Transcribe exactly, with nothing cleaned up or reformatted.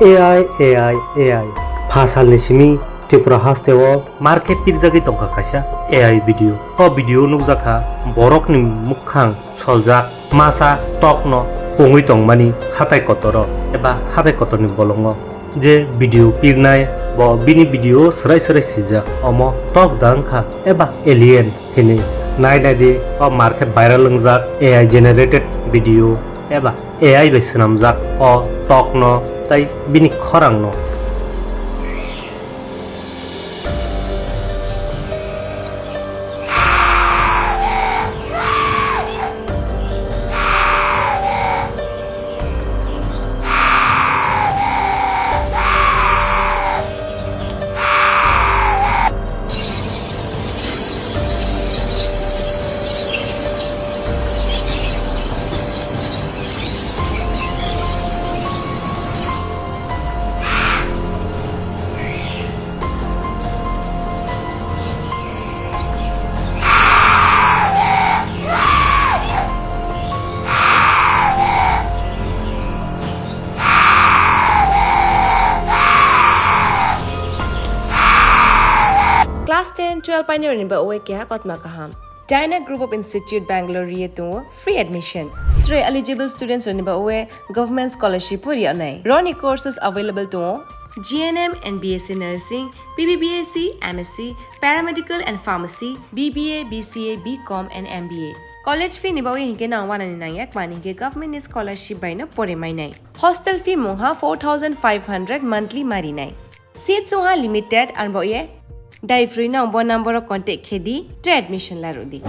A I, A I, A I. Pha salni simi Tripura hasteo market pirjagwi tongkha kaisa A I video. O video nukjakha borokni mukhang soljak masa tokno pungwi tongmani hatai kotoro eba hatai kotorni bolongo. Je video pirnai bo bini video swrai swrai sijak, omo tok da wngkha eba alien hinwi. Nai naidi o market viral wngjak A I generated video eba A I bai swnamjak o tokno tei bini khorangno. Class ten, twelve painirokni bagwi keha kotma kaham. Dyna Group of Institute, Bangalore ri tongo free admission. Tre eligible students rokni bagwi government scholarship o ri anai. Roni courses available tongo G N M and B S C Nursing, B B B S C, M S C, Paramedical and Pharmacy, B B A, B C A, B Com and M B A. College fee ni bagwi hinkhe nang wanani nangya, mani hinkhe government ni scholarship bai no pore mainai. Hostel fee mungha four thousand five hundred monthly marinai. Seats wngha limited, ang bo ye dai free no bo number o contact khe di, tre admission la rw di.